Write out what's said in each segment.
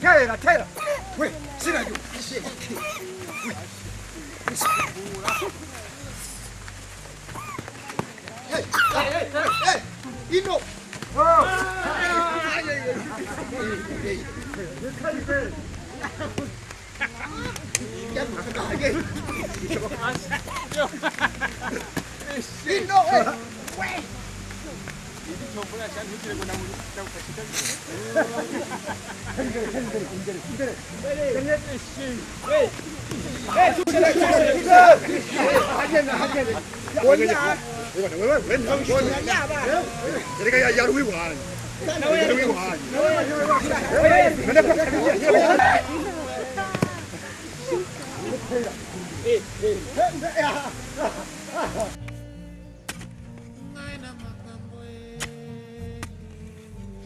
Tera tera. We sinayo. Hey hey hey. Ino.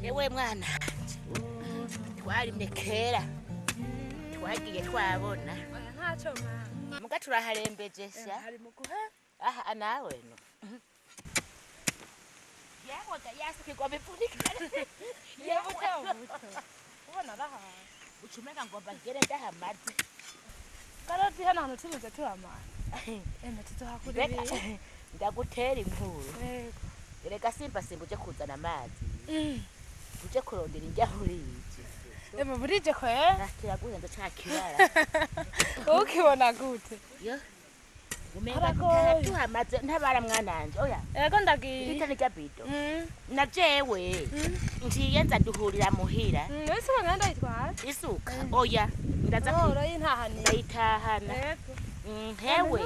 Ewe mwana twarimye kera twagiye twabona ntacyo mwana muga turaharembeje sha aha nawe no yewe yasikirwa bipfundika yewe ubona raha ucumeka ngomba ngere ndahamaze karoti hano hantu tubuze turamara eme tuzohakurira ndagutera inkuru erega simba simba uje kuzana amazi uje kurondera indya burije eme burije kwe kiraguhenze ca kirara ukibona gute yo umenga tuhamaze ntabara mwananje oya ego ndagiye itani rya bido na jewe ngiye nza duhurira muhira isuka nganda yitwara isuka oya ndaza urayintahana ndayitahana hewe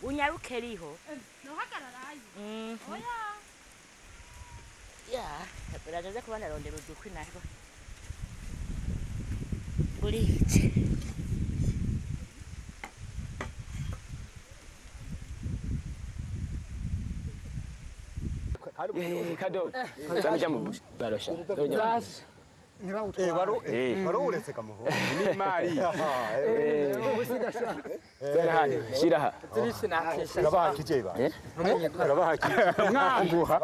unyaruke riho nohagararayo oya ya birajaze kuba narondera udukwi narwo burije Kado zamija mu barosha baruretse kamuho ni mari zerahani shiraha urabahakije ba urabahakije mwanguha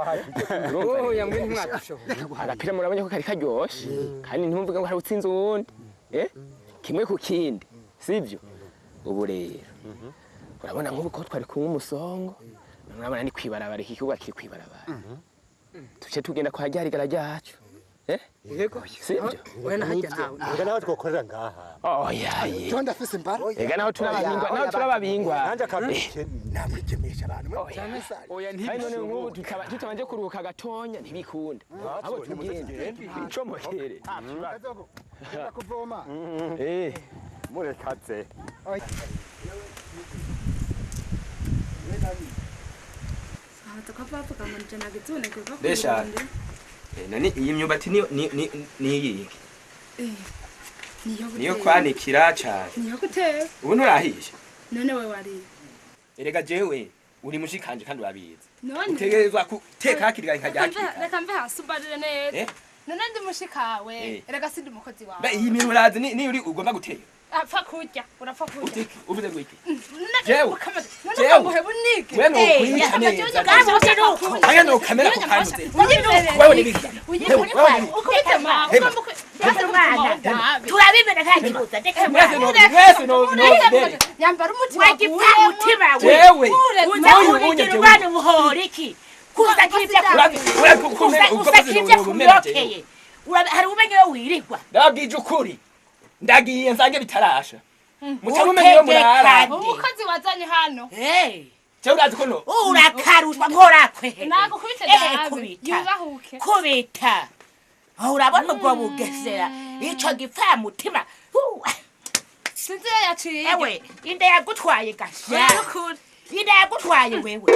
oya mwe ntimwatushoboye agapira murabonye ko kari karyoshe kandi ntimumvuge ngo hari utsinze uwundi kimwe ku kindi sivyo ubu rero urabona nk'ubu ko twari kunywa umusongo murabona ni kwibarabara iki kibuga kiri kwibarabara tuce tugenda kwa ryarigara ryacu yego sivyo oya nahajya nawe ega naho twokorera ngaha oya cyo ndafise imbara ega naho turababingwa naho turababingwa nanje akabike namwigemisha abantu oya ntibishoboka nk'ubu tutabanje kuruhuka gatonya ntibikunda abo tugende icomokere kuvoma murekaze Desha nani iyi myumbati ni iyi niyo kwanikira cyane niyo gutera ubu nturahisha none we wari erega jewe uri mushikanje kandi urabizi none utegerezwa guteka hakiri kare nkajya hakiri kare reka mve hasi umbarire neza none ndi mushikawe erega sindi umukozi wawe iyi mirimo urazi ni uri ugomba guteka apfa kurya urapfa kurya uvuze ngo iki jewe jewe unige wewe nokwica neza aya no kamera ko kanze wewe nibiga ukubita ma turabimena nta kibuza ndeka mwese no no yambara umutima wagipfa umutima jewe uza kurigira umwana ubuhora iki kuza kibya kuza kumyokeye hari umenye wirirwa ndabwije ukuri ndagiye nsange bitarasha mucamumenye yo murara umukozi wazanye hano cyo urazi ko no urakarushwa nkorakwe nagukubite dawe yubahuke kubita urabona ubwo bugesera ico gipfa mutima sinzi iyo yaciye ewe inda yagutwaye gasha inda yagutwaye wewe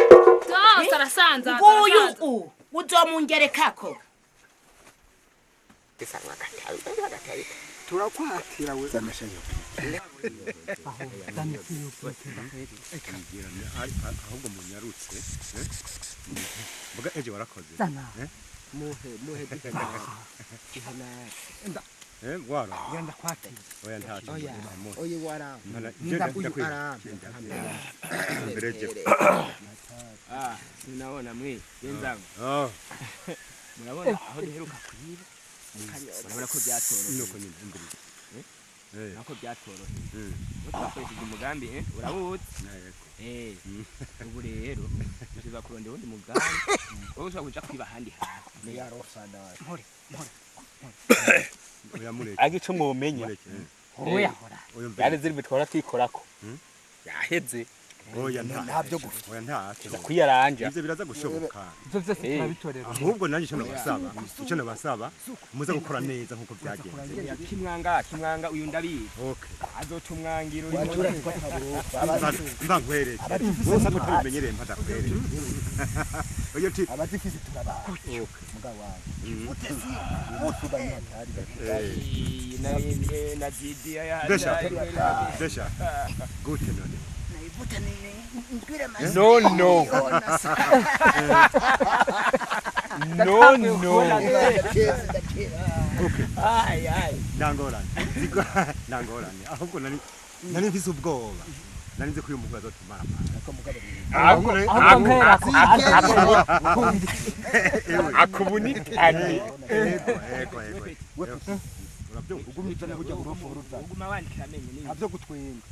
dose arasanza nguyu uzomungerekako turakwatira we zamashayo ahubwo munyarutse mbuga eje warakoze muhe muhe nda wara ngenda kwatira oya ntacho oya wara nda mbereje ah sinaona mwe wenzangu murabona aho duheruka kwiba Urabona ko byatoroheye. Nuko nyine imbere. Nako byatoroheye. Twakoresheje umugambi urawutse. Ubu rero tuza kurondera undi mugambi. Wowe ushobora kuja kwiba ahandi hantu. Mpore mpore. Oya mureke. Agico mwomenya. Oya hora. Yari ziri bitwara twikorako. Yaheze. Oya ntabyo gufa. Oya ntacyo. Tuza kwiyaranja. Ivyo biraza gushoboka. Ivyo vyose turabitorera. Ahubwo nanjye ico nabasaba muze gukora neza nkuko byagenze. Kimwanga uyu ndabizi. Okay. Azotumwangira uyu. Mba nkwereke. Bose ko tubimenyereye mpadakwere. Oya ti abazifise turabana. Mugabo wawe. Utesi. Na Didiya ya. Desha. Gute none. No no. No no. Okay. Ai ai. Nangorane. Nangorane. Ahubwo nari mfise ubwoba. Nari nzi ko uyu mugabo azotumara. Akubunitane. Ego ego ego. Urabyumva ugumiza naho ujya urufu uruza. Uguma wandikira amenyo ni. Ntabyo gutwenga.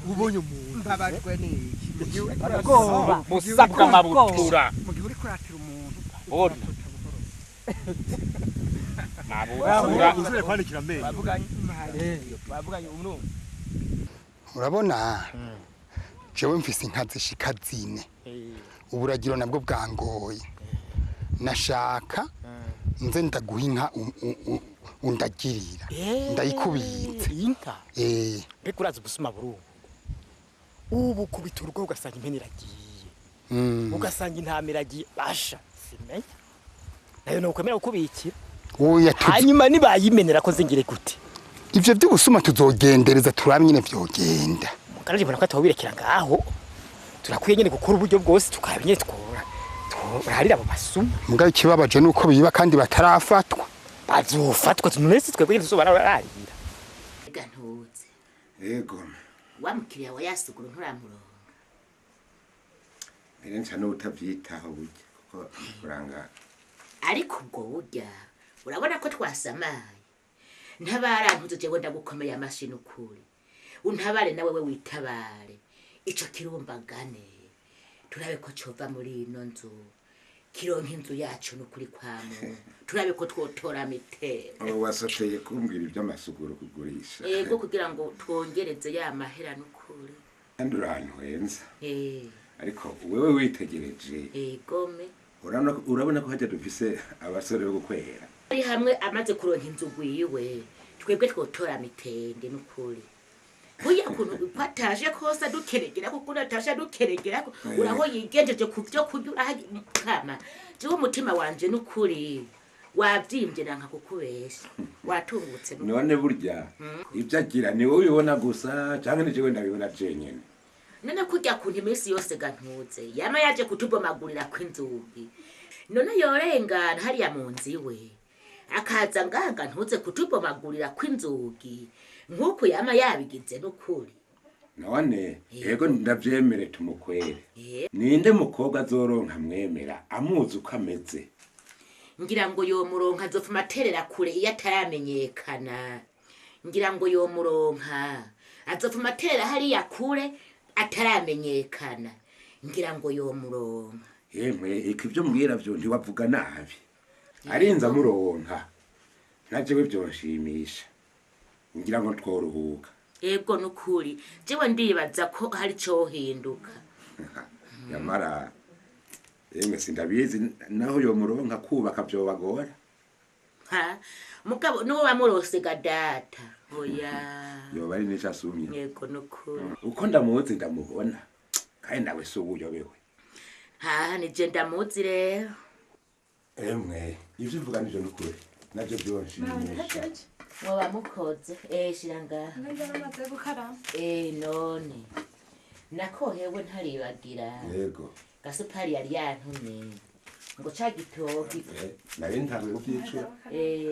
Ubonye umuntu mbabajwe n'iki? Ubwoba musabwa amabutura. Mu gihe uri kuratira umuntu bona. Mabutura uzure kwandikira amenyo. Bavuganye umnu. Urabona jewe mfise inka zishika zine. Uburagiro nabwo bwangoye. Nashaka nze ndaguha inka undagirira. Ndayikubitse. Inka? Mbega urazi gusuma burungu. Ubu kubita urugo ugasanga impene iragiye. Ugasanga intama iragiye. Basha simenya. Nayo nokwemera kukubikira. Oya hanyuma nibayimenera ko zingire gute? Ivyo by'ubusuma tuzogendereza turabe nyine vyogenda. Kandi mbona ko atabirekera ngaho. Turakwiye nyine gukora uburyo bwose tukaba nyine twora. Tworarira abo basuma. Mugabo ikibabaje nuko biba kandi batarafatwa. Bazofatwa tunese twebwe tuzobara bararira. Gantuze. Yego. Wa mukiriya wa yasuguru nturamuronga. Mbere nca n'utavyitaho burya kuko amafaranga. Ariko ubwo burya urabona ko twasamaye. Ntabarantuze jewe ndagukomeye amashi n'ukuri. Untabare nawe we witabare. Ico kirumbagane. Turabe ko cova muri ino nzu. Kironka inzu yacu n'ukuri kwamo. Turabe ko twotora mitero. Abo wasoteye kumbwira iby'amasuguru kugurisha. Yego kugira ngo twongereze ya mahera n'ukuri. Kandi urantwenza. Ariko wewe witegereje. Gome. Urabona ko hajya dufise abasore bo gukwera. Ari hamwe amaze kuronka inzu gwiwe. Twebwe twotora mitende n'ukuri. Buya kuntu kwataje kosa dukeregera kuko natasha dukeregera uraho yigenjeje kuvyo kunyura kama. Jewe umutima wanje n'ukuri wabyimbye nanka kukubesha watungutse. None burya ibyo agira ni wowe ubibona gusa canke ni jewe ndabibona jenyene? None kurya kuntu iminsi yose gantuze yama yaje kutubomagurira kw'inzugi. None yorengana hariya mu nzu iwe akaza ngaha ntuze kutubomagurira kw'inzugi nkuko yama yabigize n'ukuri. None yego ndavyemere tumukwere. Ninde mukobwa azoronka mwemera amuzi uko ameze? Ngira ngo yomuronka azopfuma aterera kure iyo ataramenyekana. Ngira ngo yomuronka azopfuma aterera hariya kure ataramenyekana. Ngira ngo yomuronka. Yemwe ikivyo mbwira vyo ntiwavuga nabi. Arinza muronka najewe byonshimisha. Ngira ngo tworuhuka. Ego nukuri jewe ndibaza ko hari cyo hinduka. Yamara yemwe sindabizi naho yo muronka kubaka byo bagora. Ha mugabo nuwo bamurose ga data. Oya yo bari nisha sumye. Yego nukuri. Uko ndamuzi ndamubona kandi nawe si ubuyobewe. Ha nije ndamuzi rero. Emwe ivyo uvuga nivyo nukuri navyo byonshimisha. Waba mukoze shira ngaha. None nakohewe ntaribagira. Yego. Gasupari yari yantumye ngo ca gitoki. Nari ntawe uvyicura.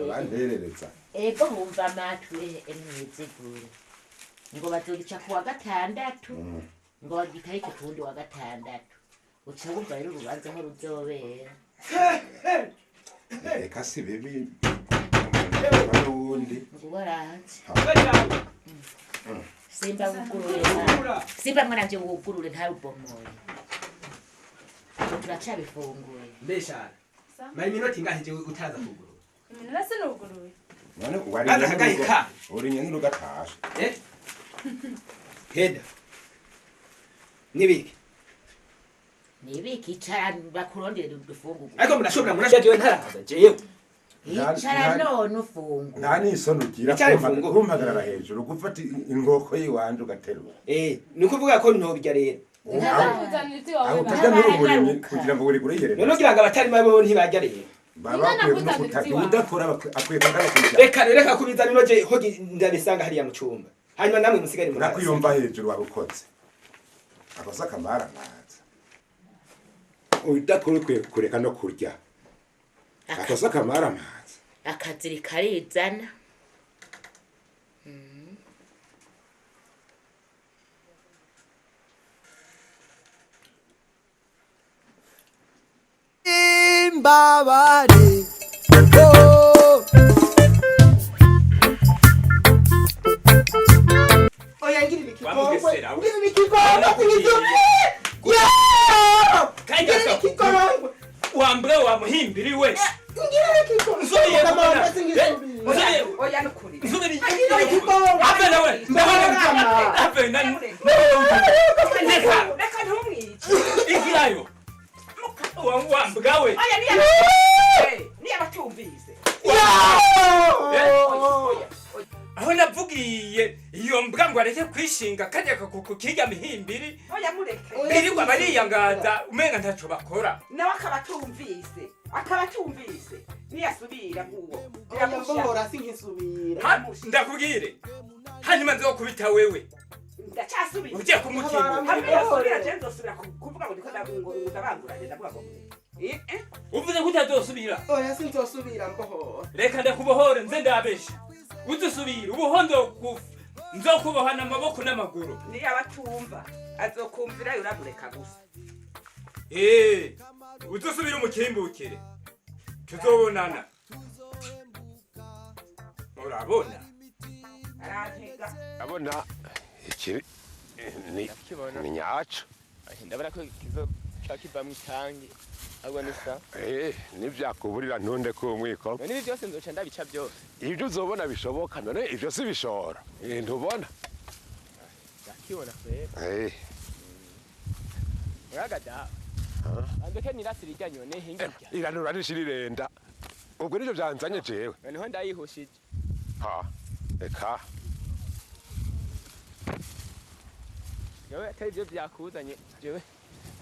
Abanterereza. Ego humva amatwi emwizigure. Ngo bazogica kuwa gatandatu. Ngo bagitarike kuwundi wa gatandatu. Uca wumva rero urubanza aho ruzobera. Eka si bibi. Uwundi. Waranze. Simba wugurure. Simba mwana wugurure ntarubomoye. Turacabifunguye. Mbeshana. Mari minota ingahe je utaza kugurura? Iminota sinuguruye. None wari uri nyene ugatasha. Eh? Heda. Nibiki. Nibiki icara bakurondere dufungurwe. Ariko murashobora murashobora ntaraza jewe. Icara none ufungure. Nta nisoni ugira kumpagarara hejuru gufata inkoko yiwanje ugaterura. Eh, ni kuvuga ko ntobya rero. Aho utajya n'uburimyi kugira ngo urigure iherere. None ugira ngo abatari mabo ntibajya rero. Baba bakwiye no kutagira udakora akwiye kugara. Reka reka kubizana ino je ho ndabisanga hariya mu cyumba. Hanyuma namwe musigare mu. Nakwiyumva hejuru wabukoze. Akosa kamara naza. Udakora ukwiye kureka no kurya. Akosa kamara naza. Akaziri karizana. Imbabare oh. Oya ngiri bikigongwe ngiri bikigongwe ngiri bikigongwe wambwe wa muhimbiri we ngiri bikigongwe oya nukuri nzuri abe nawe abe nani reka ntumwice ikirayo wambwawe oya niya batumvise aho navugiye iyo mbwa ngo areke kwishinga kajya kukirya mihimbiri oya mureke birirwa bariyangaza umenga ntaco bakora nawe akabatumvise niyasubira nguwo biramushora sinkisubira ndakubwire hanyuma nzokubita wewe ndacyasubira ugiye kumukinga hamwe yasubira je nzosubira kuvuga ngo ndiko ndabanguranye ndavuga ngo uvuze ko utazosubira oya sinzosubira mbohora reka ndakubohore nze ndabesha uzusubira ubuho nzokubohana amaboko n'amaguru niyo abatumva azokumvira uramureka gusa uzusubira umukimbukire tuzobonana urabona arantega abona iki ni nyaco ndabona ko kizo kivamwo itangi ahubwo ni sa nivyakuburira ntunde ku mwiko none ibi byose nzoca ndabica byose ibyo uzobona bishoboka none ivyo si bishora ntubona ndakibona kwera uragada andeke nirasira irya nyone hingirya iranura nishirirenda ubwo nivyo vyanzanye jewe noneho ndayihushije ha eka yewe atari ivyo vyakuzanye jewe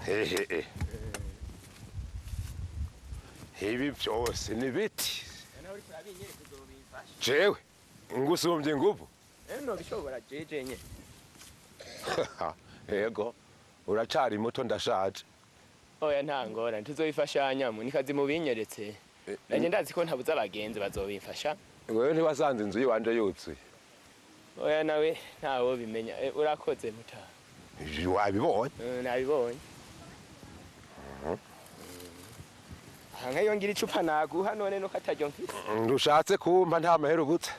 hehe ibi byose ni biti jewe ngusumbye inguvu nobishobora jeje nye yego uracari muto ndashaje oya nta ngorane tuzobifashanya mu nikazi mubinyeretse nanje ndazi ko ntabuze abagenzi bazobimfasha wewe ntiwasanze inzu yiwanje yuzuye oya nawe ntawo bimenya urakoze muta wabibonye nabibonye aha nkayo ngira icupa naguha none nuko ataryo mfise ndushatse kumpa nta mahera ubutse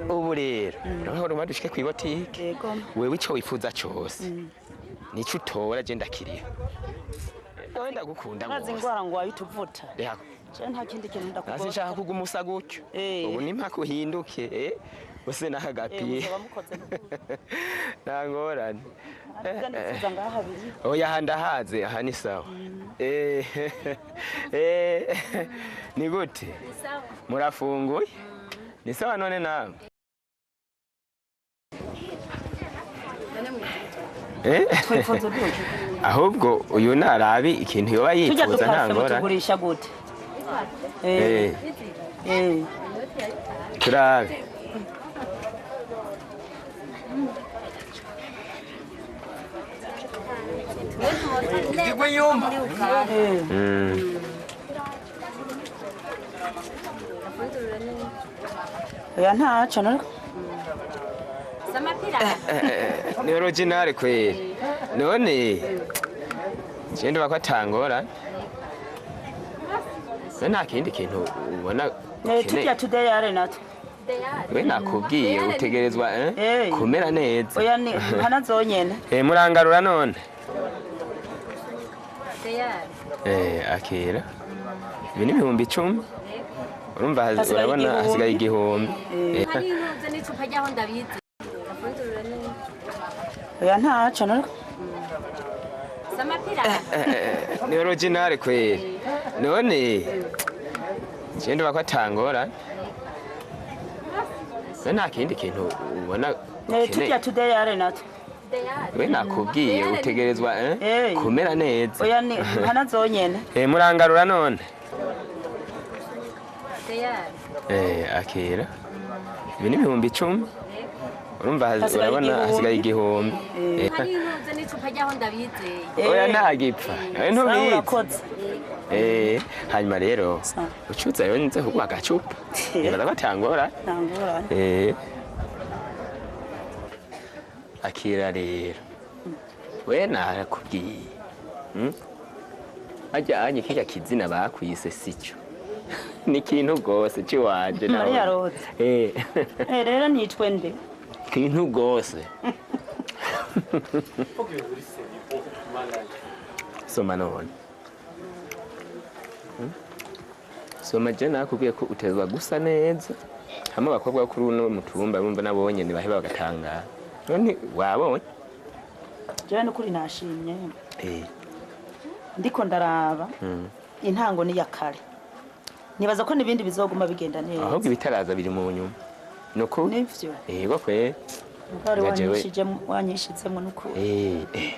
Ubu rero urabona urumva dushike kw'ibotike wewe ico wifuza cose nico utora je ndakiriha nawe ndagukunda Mazi gose ingwara ngo wayituvuta. Reka Je nta kindi kintu Nasi ndakugora. nshaka kuguma usa gutyo. Ubu ni mpaka uhinduke, eh? Use n'akagapiye. Muzoba mukoze n'ukuri. Nta ngorane. Nibyo nifuza ngaha biri. Oya, aha ndahaze, aha ni sawa. Eh, eh, ni gute? Murafunguye? Ni sawa none nawe? Eh? Twifuza uduki. Ahubwo uyu narabi ikintu yoba Tujya yifuza, nta duparufe ngorane. mutugurisha gute? Eh, Eh. turabe. Nyumba. Oya ntaco none. Ni original kweli. None je ndumva ko atangora. Se nta kindi kintu ubona Tujya ukeneye? tudeyare natwo. We nakubwiye utegerezwa kumera neza. Oya ni hana zonyene. Eh, murangarura none. Eh, akira. Ibi ni 10,000. Urumva Hasigaye urabona 1,000. hasigaye 1,000. Eh, Hari intuze n'icupa ryaho ndabizi. Oya ntaco none. Samapira. Ni original kweli. None je ndumva ko atangora. Se nta kindi kintu ubona ukeneye? Tujya tudeyare natwo. We nakubwiye utegerezwa kumera neza. Oya ni hana zonyene. Eh, murangarura none. Eh, akira. Ibi ni 10,000. Urumva Hasigaye urabona 1,000. hasigaye 1,000. Eh, Hari intuze n'icupa ryaho ndabizi. Oya ntagipfa. Oya Sawa, ntubizi. urakoze. Eh, hanyuma rero ucuza rero nze kuguha agacupa. Nibaza ko atangora. Nta ngorane. Eh. Akira rero. We narakubwiye. Harya anye kirya kizina bakwise sico. Ni ikintu rwose ciwanje nawe. Mariya Rose. Eh, Eh rero nitwe nde? kintu rwose. Soma none. Soma, je nakubwiye ko utezwa gusa neza. Hamwe abakobwa bo kuri uno mutumba bumva nabonye ntibaheba bagatangara. None wabonye? Jewe n'ukuri nashimye. Eh. Ndiko ndaraba intango ni ya kare. Nibaza ko n'ibindi bizoguma bigenda neza. Ahubwo ibitaraza biri mu nyuma. Nuko Nivyo. Yego kwe. Wari Nga jewe- wanyishizemo n'ukuri. Eh. Eh.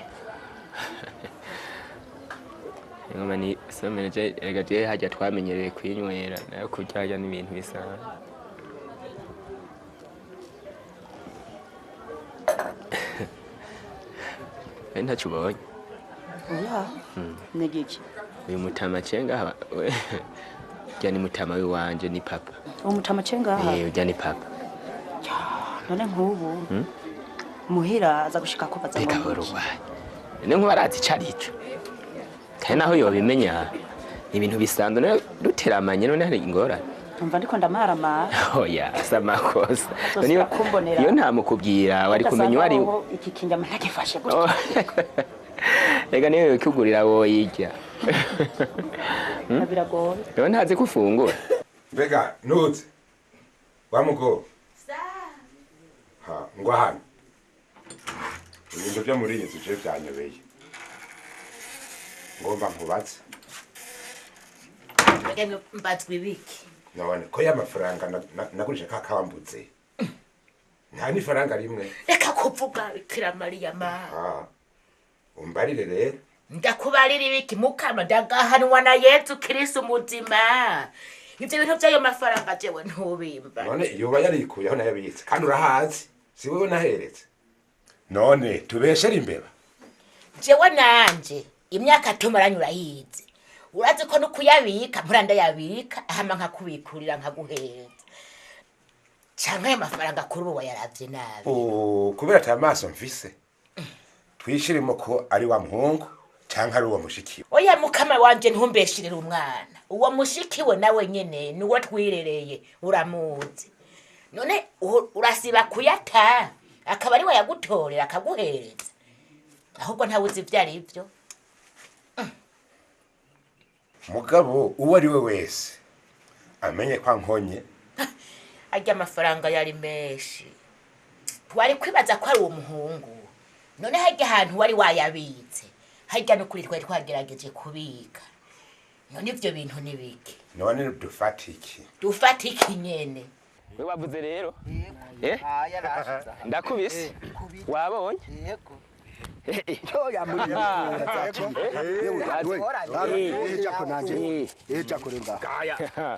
Ingoma ni somero je erega je hajya twamenyereye kwinywera nayo kurya hajya n'ibintu bisanzwe. Eh, ntacyo ubonye. Oya ni giki? Uyu mutama cenga haba urya ni mutama w'iwanje, ni papa. Uwo mutama cengaha? Eh, urya ni papa. None nk'ubu muhira aza gushika kubaza ngo Reka urwaye. None nkuba arazi ico arico. Kandi naho yobimenya ni ibintu bisanzwe, none duteramanye none hari ingorane. Numva ndiko ndamaramara. Oya, si amakosa. Azosubira None kumbonera. iyo ntamukubwira wari kumenya uwo ari we. Ugasanga iki kinyama ntagifashe Oh. gutya. Reka niyo yokugurira woyirya. Biragoye. Rero ntazi ko ufungura. Mbega ntuze wa mugo ha ngwa hano, ibintu byo muri iyi nzu je byanyobeye, ngomba nkubatse. Mbega mbazwa ibiki? None ko ya mafaranga nagurisha ka kambutse nta n'ifaranga rimwe? Reka kuvuga, Bikira Mariya ma. Ah, umbarire rero. Ndakubarira ibiki mukama? Ndagahanwa na Yezu Kirisi umuzima. Ivyo bintu vy'ayo mafaranga jewe ntubimba. None yoba yarikuyeho nayabitse, kandi urahazi si wewe naheretse, none tubeshere imbeba? Jewe nanje imyaka tumaranye urayizi, urazi ko nukuyabika mpora ndayabika, hama nkakubikurira nkaguhereza, canke ayo mafaranga kuri ubu wayaravye nabi. Oh, kubera ata maso mfise, twishiremo ko ari wa muhungu canke ari uwo mushikiwe. Oya mukama wanje, ntumbeshirire umwana. Uwo mushikiwe nawe nyene niwo twirereye, uramuzi. None urasiba kuyata akaba ari we yagutorera akaguhereza? Ahubwo ntawe uzi ivyo ari vyo. Mugabo uwo ari we wese amenye kwa nkonye. Ajya amafaranga yari menshi. Wari kwibaza ko ari uwo muhungu. None hajya ahantu wari wayabitse. Hajya no kuri twari twagerageje kubika. None ivyo bintu ni biki? None dufatiki. Dufatiki nyene. We wavuze rero? Eh? Ndakubise. Wabonye? Yego. Toya muri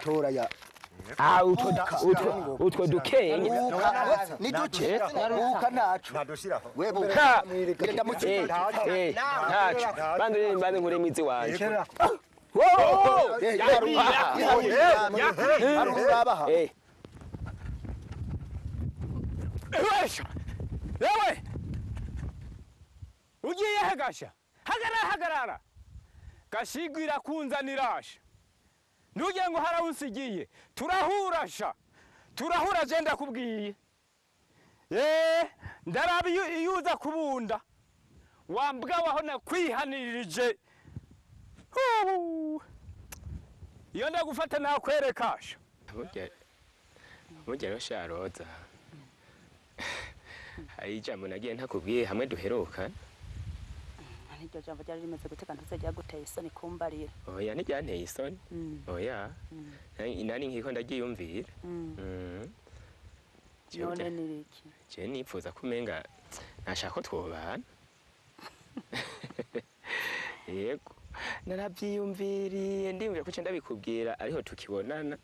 tora ya. Ah, utwo dukenya. Ni duke. Uka nacu. Webo. Genda mu Ntacu. Banze banze nkure mizi wanje. Ewe! Ugiye he gasha? Hagarara hagarara. Gashigwira kunzanirasha. Ntugiye ngo harawusigiye. Turahurasha. Turahura je ndakubwiye. Ndaraba iyo uza kubunda. Wambwa waho nakwihanirije. Iyo ndagufata nakwerekasha. Burya rero sharoza. Hari ijambo nagiye ntakubwiye hamwe duheruka. Iryo jambo ryari rimeze guteka ntuzajya guteye isoni kumbarira. Oya ntiryanteye isoni. Oya. Nani nkiko ndagiyumvira. None ni iki? Je nipfuza kumenga nashaka ko twobana. Yego. Narabyiyumviriye ndiyumvira ko ndabikubwira ariho tukibonana.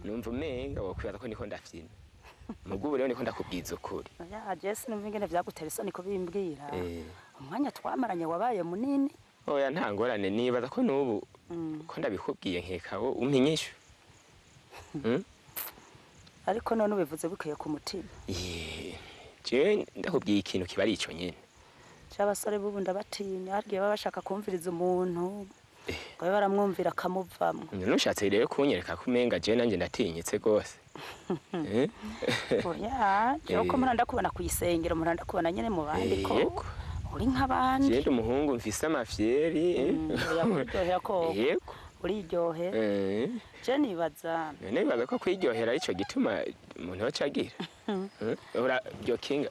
Numva umenga wokwibaza ko ndiko ndafyina. Mugubu rero niko ndakubwiza ukuri. Oya Jesse numva ingene vyagutera isoni kubimbwira. Umwanya twamaranye wabaye munini. Oya nta ngorane nibaza ko nubu ko ndabikubwiye nkeka wo umpinyisho. Ariko none ubivuze bikwiye ku mutima. Je ndakubwiye ikintu kiba ari ico nyene. Cy'abasore bubu ndabatinya hargiye baba bashaka kumviriza umuntu. Ngo baramwumvira akamuvamwo. Nushatse rero kunyereka kumenga je nanje ndatinyitse gose. Oya, je ko muranda kubona kuyisengera muranda kubona nyene mu bandi ko uri nk'abandi. Je ndi umuhungu mfise amafyeri. Oya ko. Yego. Uriryohe. Je nibaza. Nibaza ko kwiryohera ico gituma umuntu acagira. Ora byo kinga.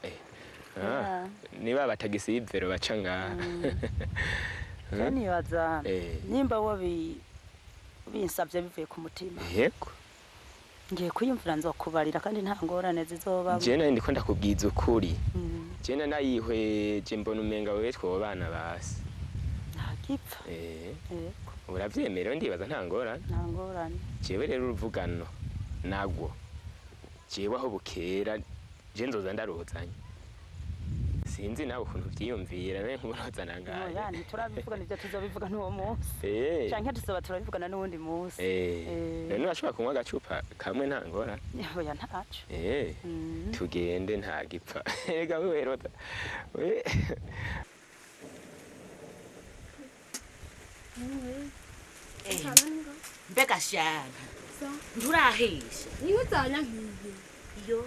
Niba batagisi ivero baca ngaha. Je nibaza nimba wo binsavye bivuye ku mutima. Yego. Ngiye kwiyumvira nzokubarira kandi nta ngorane zizoba. Je nari ndiko ndakubwiza ukuri. Je nayihweje mbona umenga wewe twobana basi. Ntagipfa. Yego. Uravyemera ndibaza nta ngorane. Nta ngorane. Jewe rero uruvugano nagwo. Jewe aho bukera je nzoza ndarozanye. Sinzi nawe ukuntu vyiyumvira nawe nkurozana ngaye. Oya ntiturabivugana ivyo tuzobivuga n'uwo munsi. Canke tuzoba turabivugana n'uwundi munsi. None urashobora kunywa agacupa kamwe nta ngorane? Oya ntaco. Tugende nta gipfa. Erega wewe Roza. We Mbega shana. Nturahisha. Niwe uzanyankiye. Yo.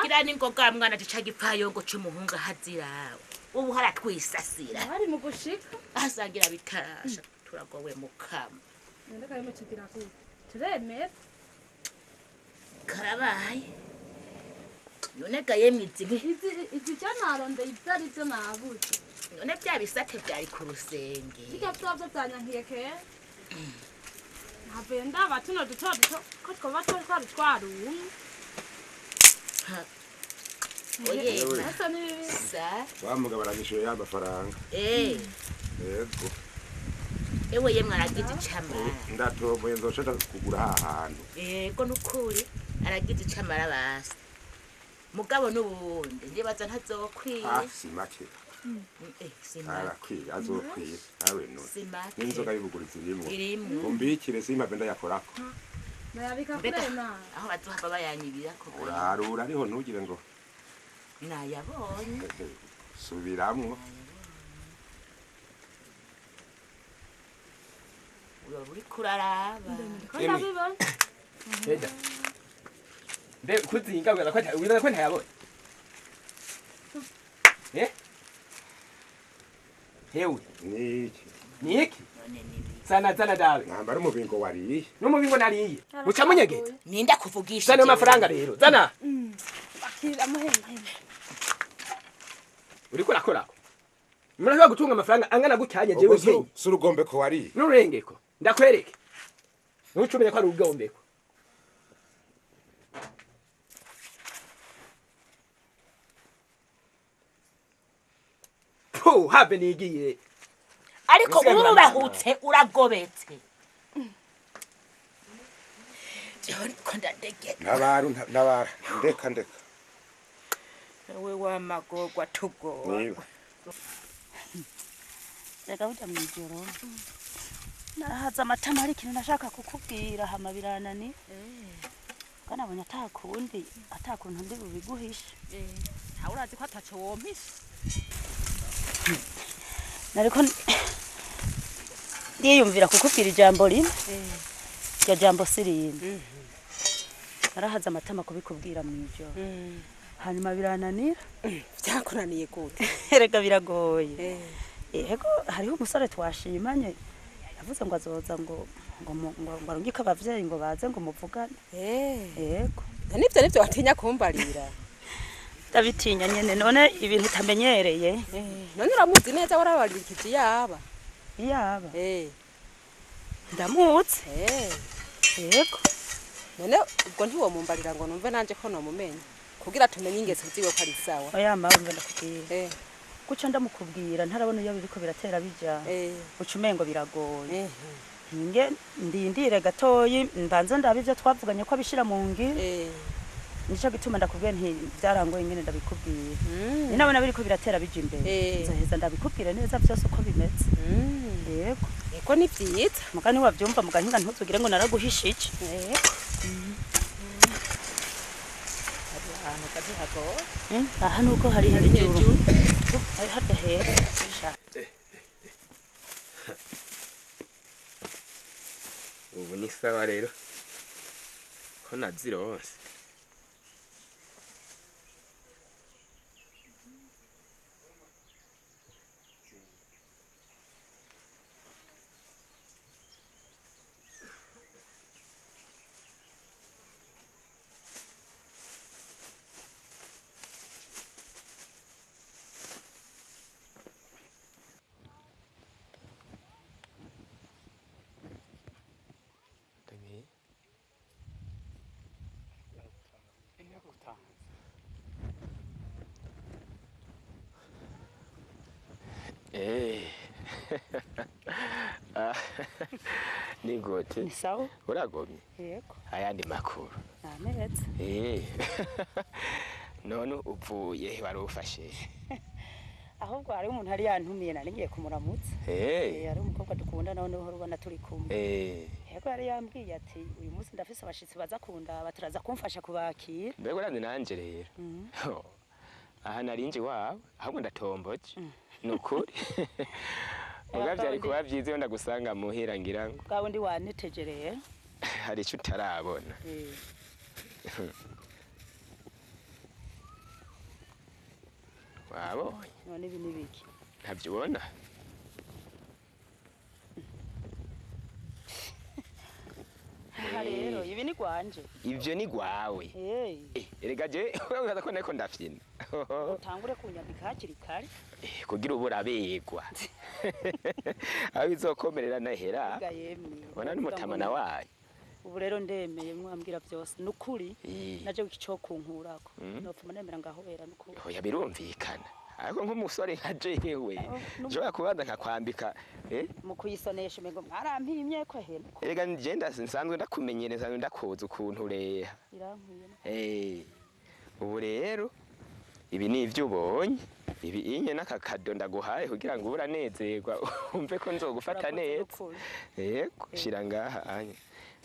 Kira ningoga mwana tica gipfayongo c'umuhungu hazira. Ubu haratwisasira. Hari mu gushika. Asangira bitasha turagowe mukama. Ndeka yemo kigira ku. Turemera. Karabaye. None ga yemwe izi cyo naronde ivyari byo nabuze. None bya bisate byari ku rusenge. Bijya byavyo byanyankiye ke. Ntavuye ndaba tuno duto duto ko twoba twari twarumye. Oye, wa mugabo aranyishuye ya mafaranga. Yego. Ewe yemwe aragize icamara. Ndatoboye nzoca kugura ahantu. Yego nukuri aragize icamara basi. Mugabo nubundi ndibaza ntazokwiye. Si make. Si make. Arakwiye azokwiye nawe none. Si make. N'inzoga y'ubugurizi irimwo. Irimwo. Umbikire simave ndayakorako. Nayabika kure na. Aho bazohava bayanyibira ko. Urarura ariho ntugire ngo nayabonye. Subiramwo. Uba uriko uraraba. Ndabibona. Eda. Mbe kuzinga wibaza ko ntayabonye. Hewe. Niki? Niki? None nibiki? Zana zana dawe. Nambara umubingo wariye. N'umubingo nariye. Muca munyegeza. Ninda kuvugisha. Zana amafaranga rero. Zana. Akira muhemba. Uriko urakorako. Murashobora gutunga amafaranga angana gucyanye jewe nkenye. Surugombe ko wariye. N'ururengeko. Ndakwereke. Ntucumenye ko ari urugombeko. Po habe nigiye. Ariko urubahutse uragobetse. Jewe ndiko ndadegeka. Ntabaru ntabara. Ndeka ndeka. Wewe wamagorwa tugowa. Niba. Reka burya mw'ijoro narahaze amatama hari ikintu nashaka kukubwira hama biranani kandi nabonye atakundi atakuntu ndi bubiguhishe. Ntawe urazi ko ataco wompisha. Nariko ndiyumvira kukubwira ijambo rimwe, iryo jambo si rimwe. Narahaze amatama kubikubwira mw'ijoro hanyuma birananira. Vyakunaniye gute? Erega biragoye. Ego hariho umusore twashimanye yavuze ngo azoza ngo ngo ngo arungike abavyeyi ngo baze ngo muvugane. Yego. Nivyo nivyo watinya kumbarira. Ndabitinya nyene none ibintu utamenyereye. None uramuzi neza warabarikije yaba. Yaba. Ndamuzi. Yego. None ubwo ntiwomumbarira ngo numve nanje ko nomumenya kugira tumenye ingeso ziwe ko ari sawa. Oya mawe mbe ndakubwira. Guca ndamukubwira ntarabona iyo biriko biratera bija. Uca umengo biragoye. Nge ndindire gatoyi mbanze ndabe ivyo twavuganye ko abishira mu ngiro. Nico gituma ndakubwiye nti byarangoye nyene ndabikubwira. Ni nabona biriko biratera bija imbere. Nzoheza ndabikubwira neza vyose uko bimeze. Yego. Eko ni vyiza. Mugani wavyumva mugahinga ntuzugire ngo naraguhisha iki. Yego. Aha nuko hari hejuru. Hari hadahera. Ubu ni sawa rero. Ko nazironse. Ni gute? Ni sawa. Uragomye? Yego. Ayandi makuru. Nameze. None uvuye wari ufashe. Ahubwo hari umuntu ari yantumiye nari ngiye kumuramutsa. Ari umukobwa dukunda nawe niho rubona turi kumwe. Yego yari yambwiye ati uyu munsi ndafise abashitsi baza kundaba turaza kumfasha kubakira. Mbega uranzi nanje rero. Aha narinje iwawe ahubwo ndatomboje. Nukuri. Muga vyari kuba vyiza iyo ndagusanga muhira ngira ngo. Bwawe ndi wanetegereye. Hari ico utarabona. Wabonye? None ibi nibiki? Ntavyo ubona? Aha rero ibi ni gwanje. Ivyo ni gwawe. Erega je uraza ko nariko ndafyina. Utangure kunyambika hakiri kare. Kugira ubu urabegwa. Aho bizokomerera nahera. Ubona n'umutamana wayo. Ubu rero ndemeye mwambwira byose nukuri naje ico kunkurako. Nopfuma nemera ngahobera nukuri. Oya birumvikana. Ariko nk'umusore nka jewe nshobora kubanza nkakwambika mu kuyisonesha umengo mwarampimye ko hena. Erega nje nsanzwe ndakumenyereza ndakuza ukuntu ureha. Irankwiye. Ubu rero ibi ni ivyo ubonye. Ibi inye n'akakado ndaguhaye kugira ngo uranezerwa umve ko nzogufata neza. Yego shira ngaha anye.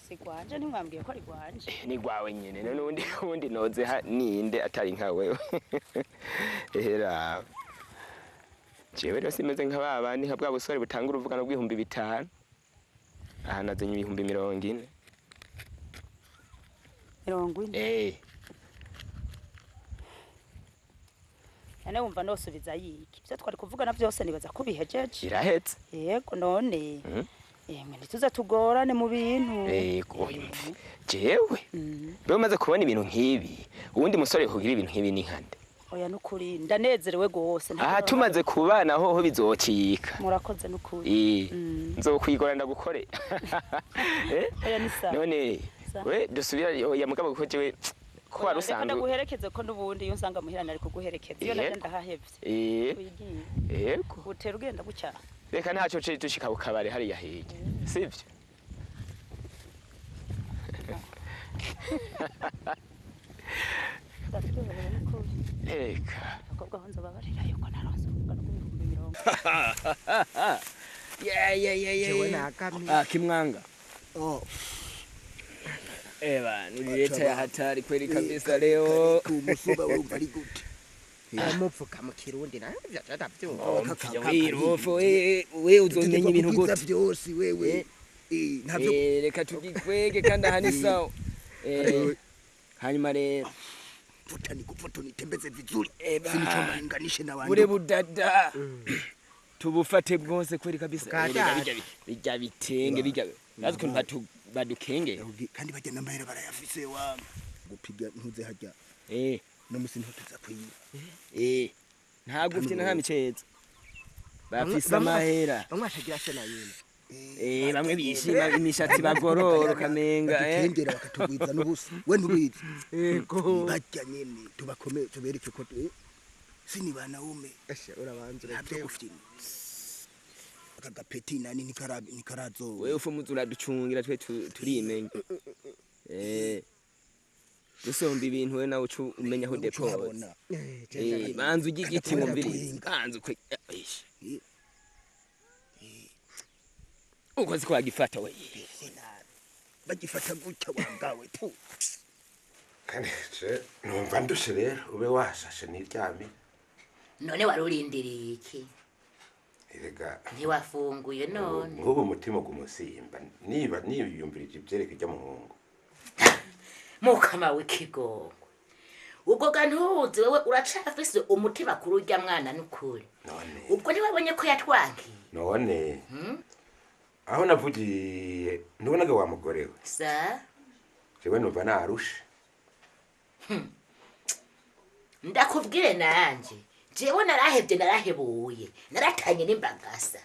Si gwanje ntimwambwiye ko ari gwanje. Ni gwawe nyene none undi noze ha ninde atari nka wewe. Ehera. Jewe rero simeze nka babandi nka bwa busore butanga uruvugano rw'ibihumbi 5. Aha nazenye ibihumbi 40. 40. Nane wumva nosubiza yiki. Ivyo twari kuvugana byose nibaza ko bihejeje. Irahetse. Yego none. Emwe ntituze tugorane mu bintu. Yego jewe mbe umaze kubona ibintu nk'ibi, uwundi musore kugira ibintu nk'ibi ni nkande? Oya nukuri ndanezerewe gose. Aha tumaze kubana hoho bizocika. Murakoze nukuri. Nzokwigora ndagukore. Oya ni sawa. None we dusubira oya mugabo ko jewe ko warusanzwe ndaguherekeze ko nubundi iyo nsanga muhira nari kuguherekeza iyo naje ndahahevye. Yego. Utera ugenda gucya. Reka ntaco dushika ku kabare hariya hirya. Sivyo? Eka. Abakobwa ho nzobabarira yuko naronse urungano rw'ibihumbi 50. Yeah. Ah, kimwanga. Oh. Eba, nilileta ya hatari kweli kabisa leo. Kumusuba wewe umva ari gute? Amupfuka mu Kirundi na vyatavyumva. Wirofo we uzomenya ibintu gute? Byose wewe. Ntavyo. Reka tugikwege kandi aha ni sawa. Hanyuma rero futa nikufoto nitembeze vizuri. Sinichombalinganishe na wandu. Bure budada. Tubufate bwose kweli kabisa. Bijya bitenge bijya. Nazi kuntu badukenge. Kandi bajya namahera barayafise wa. Gupiga ntuze hajya. No musi ntutuza kwiba. Nta gufite nta miceza. Bafise amahera. Bamwe ashagira se na yene. Bamwe bishima imishatsi bagororo kamenga bakendera bakatugwiza n'ubusa. We ntubizi. Yego. Bajya nyene tubakome tubereke ko sini banaume. Eshe urabanza ureke gufite. Akagapeti nani nikarazo. Wewe ufumuza uraducungira twe turimenya. Dusomba ibintu we nawe ucu umenya aho depoze. Banza ujye igiti mumvirize. Banza ukwe. Uko ziko bagifata we. Bagifata gutya wangawe tu. Kandi je numva ndushe rero ube washashe niryame. None warurindiriye iki? Erega ntiwafunguye none. Nk'ubu umutima gumusimba niba niyumvirije ibyereke rya muhungu. Mukama w'ikigongo. Ubwo gantuzi wewe uracafise umutima kuri urya mwana nukuri. None. Ubwo ntiwabonye ko yatwankiye. None. Aho navugiye ntubonaga wa mugore we. Sa? Jewe numva narushe. Ndakubwire nanje. Jewe narahevye narahebuye. Naratanye n'imbagasa.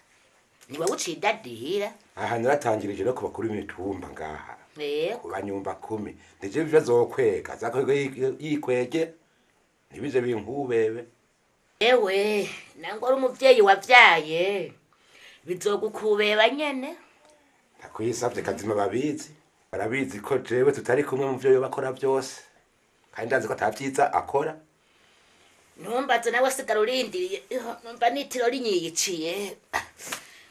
Niwe ucidadira. Aha naratangirije no kubakuru imitumba ngaha. Kubanyumba 10. Ndije bizokwega zakwega yikwege. Nibize binkubebe. Ewe, nangwa ari umuvyeyi wavyaye. Bizogukubeba nyene. Nakwisavye kazima babizi. Barabizi ko jewe tutari kumwe mu vyo bakora byose. Kandi ndazi ko atavyiza akora. Numbaze nawe sigara urindiriye. Numva nitiro rinyiyiciye.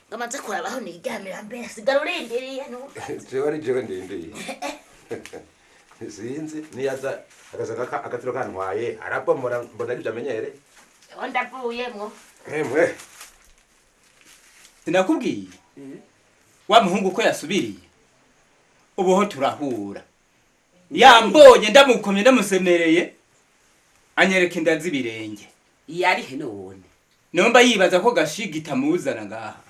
Ngamaze kurabaho niryamira mbere sigara urindiriye numva. Jewe ari jewe ndindiriye. Sinzi niyaza akaza agatiro kantwaye arabomora mbona ibyo amenyere. Eho ndavuyemwo. Emwe. Sinakubwiye wa muhungu ko yasubiriye ubuho turahura yambonye ndamukomye ndamusemereye anyereka inda z'ibirenge yari he none nomba yibaza ko gashigita muzana ngaha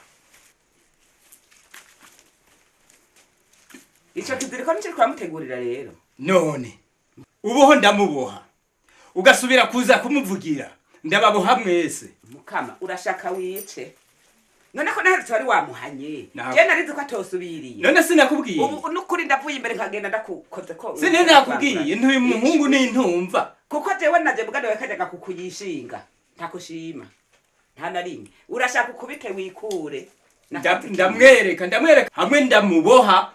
ico kiziriko nico twamutegurira rero none ubuho ndamuboha ugasubira kuza kumuvugira ndababoha mwese mukama urashaka wice none ko naherutse wari wamuhanye je narizi ko atosubiriye none sinakubwiye ubu nukuri ndavuye imbere nkagenda ndakukoze ko sinakubwiye ntuyu muhungu nintumva kuko jewe naje bugane kajyaga kukuyishinga ntakushima nta na rimwe urashaka ukubite wikure ndamwereka hamwe ndamuboha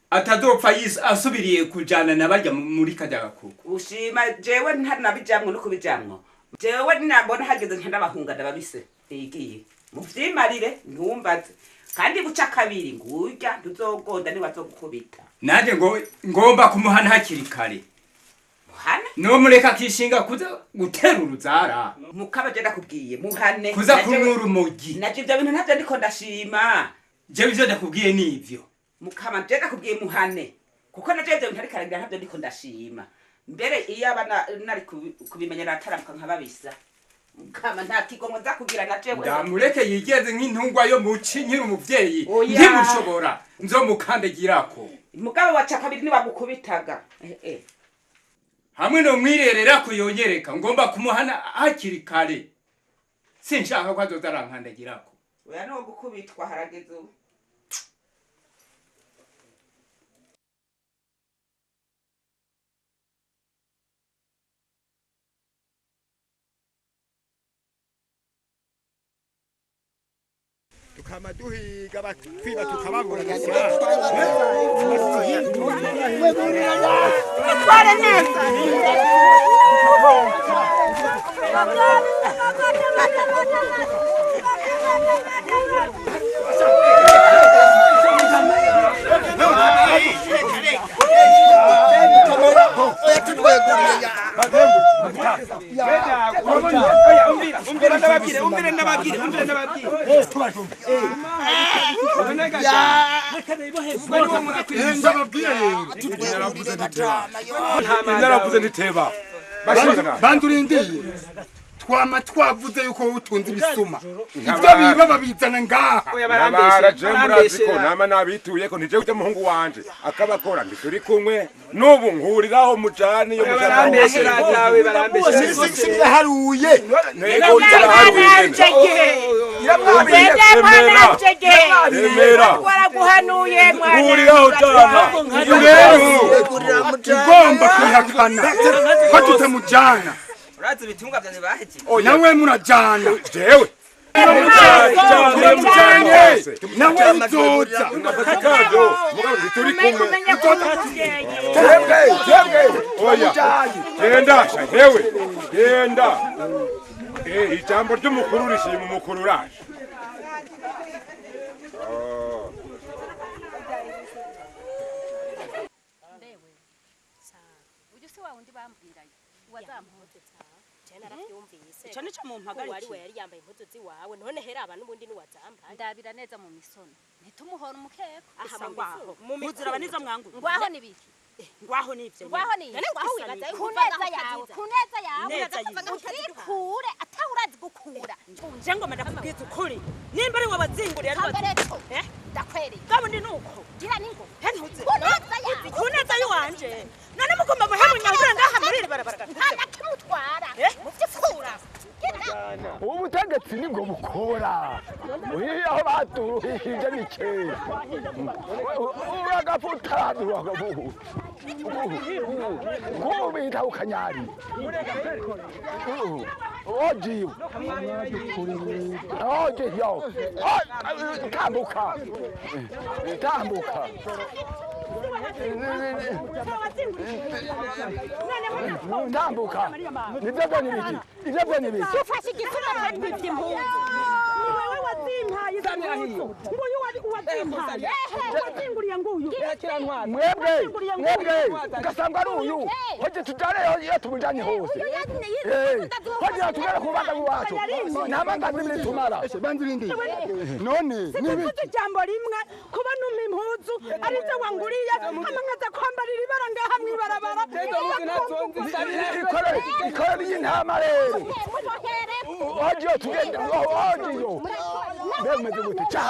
atazopfa asubiriye kujana nabarya muri kajyaga kuko ushima jewe ntanabijamwo no kubijamwo jewe nabona hageze nkandabahunga ndababise igiye muvyimarire ntumbaze kandi buca kabiri ngurya ntuzogonda niwazogukubita nanje ngo ngomba kumuhana hakiri kare muhana no mureka kishinga kuza gutera uruzara mukaba je ndakubwiye muhane kuza kunyura urumogi naje ivyo bintu ntavyo ndiko ndashima jewe ivyo ndakubwiye nivyo mukama je ndakubwiye muhane kuko naje ivyo bintu ariko aragira ntavyo ndiko ndashima mbere iyo aba nari kubimenya nataramuka nkababisa Kama nta kigongo nza kugira na jewe. Ndamureke yigeze nk'intungwa yo muci nkiri umuvyeyi. Oya. Ntimushobora nzomukandagirako. Mugabo waca kabiri niwagukubitaga. Hamwe no mwirerera kuyonyereka ngomba kumuhana hakiri kare. Sinshaka ko azoza arankandagirako. Oya no gukubitwa harageze ubu. Tukama duhiga batwiba tukababura. Tware neza. Naravuze ntiteba. Bandurindiye twama twavuze yuko utunze ibisuma ivyo biba babizana ngaha. Nabara je murazi ko nama nabituye ko nije kujya muhungu wanje akabakora ntituri kumwe n'ubu nkuriraho mujani yo Siraharuye. Waraguhanuye mwana. Nkuriraho jana. Ugomba kwihakana ko tutamujana. Urazi ibitungwa vyanje baheje. Nawe murajana. Jewe turamujanye nawe uzoza. Turi kumwe. Twebwe oya genda hewe genda. Ijambo ry'umukuru rishima umukuru uraje. Uyu si wa wundi bambwirayo wazampuze. Ico nico mumpagarikiye. Wari we yari yambaye impuzu ziwawe none hera abantu ubundi ni wazambaye. Ndabira neza mu misono. Ntitumuhora umukeko. Aha ngwaho. Muziraba nizo mwangu. Ngwaho nibiki? Ngwaho nivyo. Ngwaho ni. None ngwaho wibaza yuko kuneza yawe. Kuneza yawe. Utikure atawurazi gukura. Nje ngoma ndakubwiza ukuri. Nimba ari wabazinguriye ari wabazereto. Ndakwereye. Gabundi nuko. Gira ningo. Ntuzi. Kuneza yawe. Kuneza yiwanje. None mugomba muhemu nyahura ngaha muri iri barabara. Nta nakimutwara. Muvyifura. Ubutegetsi nibwo bukora. Aho baturuhije ni kera. Uragapfuta kubita ukanyari. Ojiyo. Ojiyo. Tambuka. Tambuka. Tambuka. Nibyo byo nibiki. Ibyo byo nibiki. Ufashe igitsina kandi by'impunzi. Ni wewe wazimpaye izo mpuzu. Nguyu wari uwazimpaye. Wazinguriye nguyu. Mwebwe mwebwe ugasanga ari uyu. Hoje tujane iyo tumujanye hose. Hoje tugere ku banga iwacu. Nta banga zimwe tumara. Bandurindiye none nibi ijambo rimwe kuba numa impuzu arizo wanguriye hama nkaza kwambarira ibara ngaha mwibarabara. Ikore y'intama rero. Hoje tugende hoje. Mbemeze gute cha.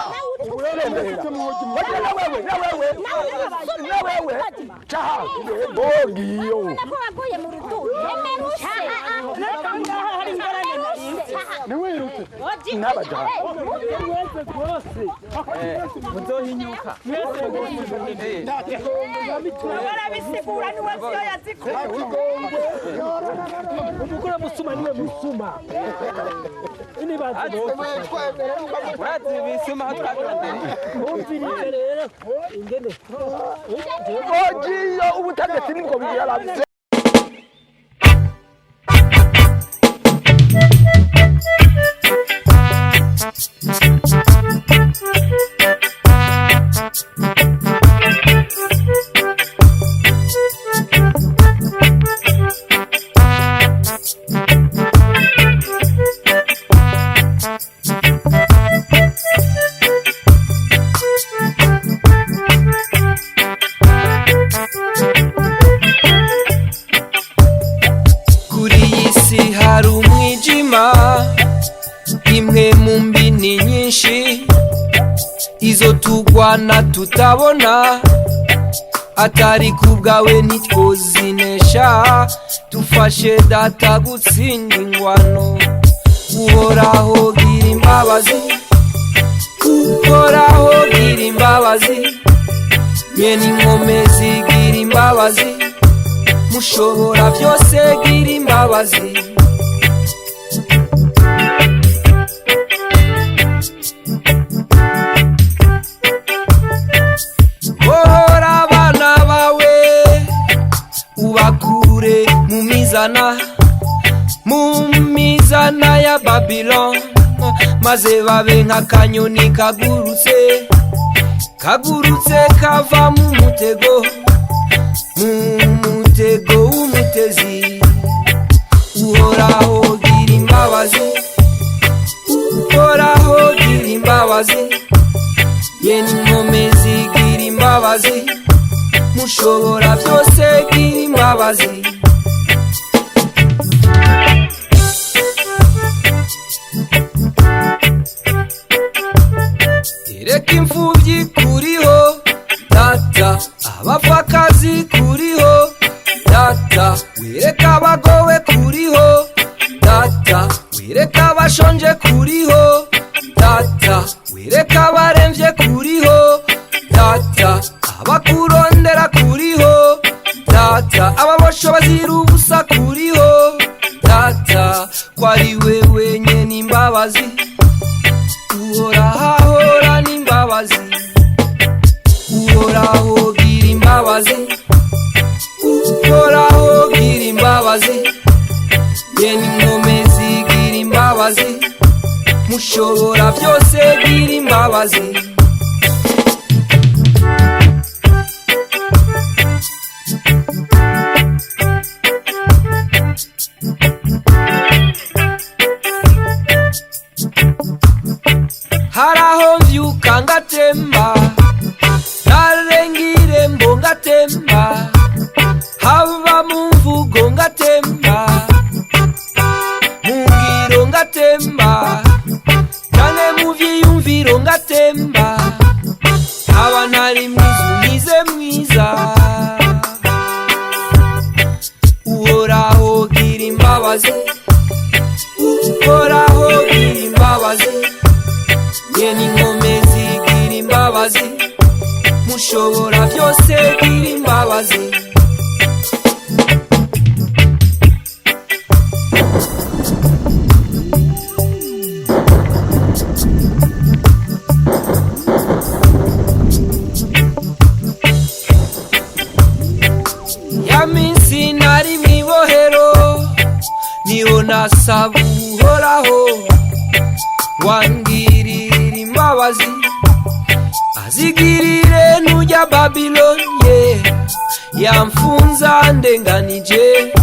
Urerembera. Hoje na wewe na wewe. Na wewe. Cha. Bogiyo. Ko waguye mu rudu. Emeruse. Niwirutse. N'abajana. Mwese rwose. Muzohinyuka. Mwese rwose. Barabisigura niwe vyo yazikura. Umugore musuma niwe musuma. Inibaze bose. Urazi ibisuma aho twabirondeye. Mwumvirize rero ingene. Ojiyo ubutegetsi nibwo bugira abavyeyi. Kuri iyi si hari umwijima. mutima, imwe mu mbi ni nyinshi, izo tugwana tutabona, atari kubwawe ntitwozinesha. Dufashe Data gutsinda ingwano. Uhoraho gira imbabazi, Uhoraho gira imbabazi, nyene inkomezi gira imbabazi, mushobora byose gira imbabazi. Bohora abana bawe ubakure mu mizana, mu mizana ya Babylon, maze babe nk'akanyoni kagurutse, kagurutse kava mu mutego, mu mutego w'umutezi. Uhoraho gira imbabazi, Uhoraho gira imbabazi, nyene inkomezi gira imbabazi, mushobora byose gira imbabazi. Reka imfubyi kuriho Data, abapfakazi kuriho Data, wereka abagowe kuriho Data, wereka abashonje kuriho Data, wereka abaremvye kuriho Data, abakurondera kuriho Data, ababosho bazira ubusa kuriho Data, ko ari wewe nyene imbabazi, Uhoraho n'imbabazi. Uhoraho gira imbabazi, Uhoraho gira imbabazi, nyene inkomezi gira imbabazi, mushobora byose gira imbabazi. Haraho mvyuka ngatemba, narenga irembo ngatemba, haba mu mvugo ngatemba, mu ngiro ngatemba, canke mu vyiyumviro ngatemba, haba ntari mwiza unkize mwiza. Uhoraho gira imbabazi, Uhoraho gira imbabazi, nyene inkomezi gira imbabazi, mushobora byose gira imbabazi. Ya minsi nari mw'ibohero, niho nasaba Uhoraho wangirira imbabazi, azigirire nujya Babiloni yamfunza ndenganije,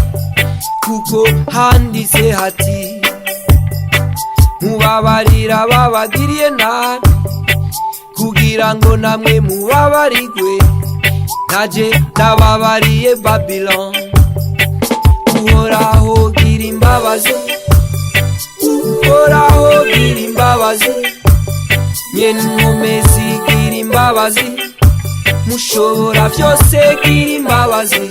kuko handitse hati mubabarira babagiriye nabi, kugira ngo namwe mubabarigwe, naje ndababariye Babiloni. Uhoraho gira imbabazi, Uhoraho gira imbabazi, nyene inkomezi gira imbabazi, mushobora byose gira imbabazi.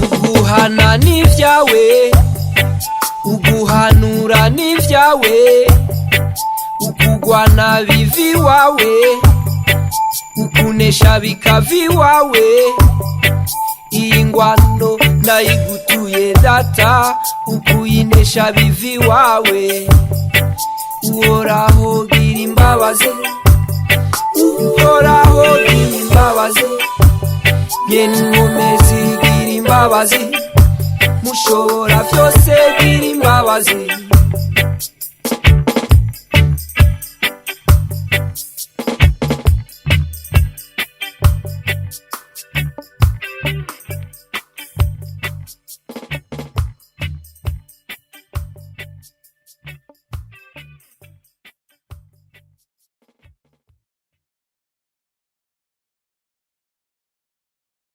Uguhana n'ivyawe, uguhanura n'ivyawe, ukugwana biva iwawe, ukunesha bikava iwawe. Iyi ngwano ndayigutuye Data, ukuyinesha biva iwawe. Uhoraho gira imbabazi, Uhoraho gira imbabazi, nyene inkomezi gira imbabazi, mushobora byose gira imbabazi.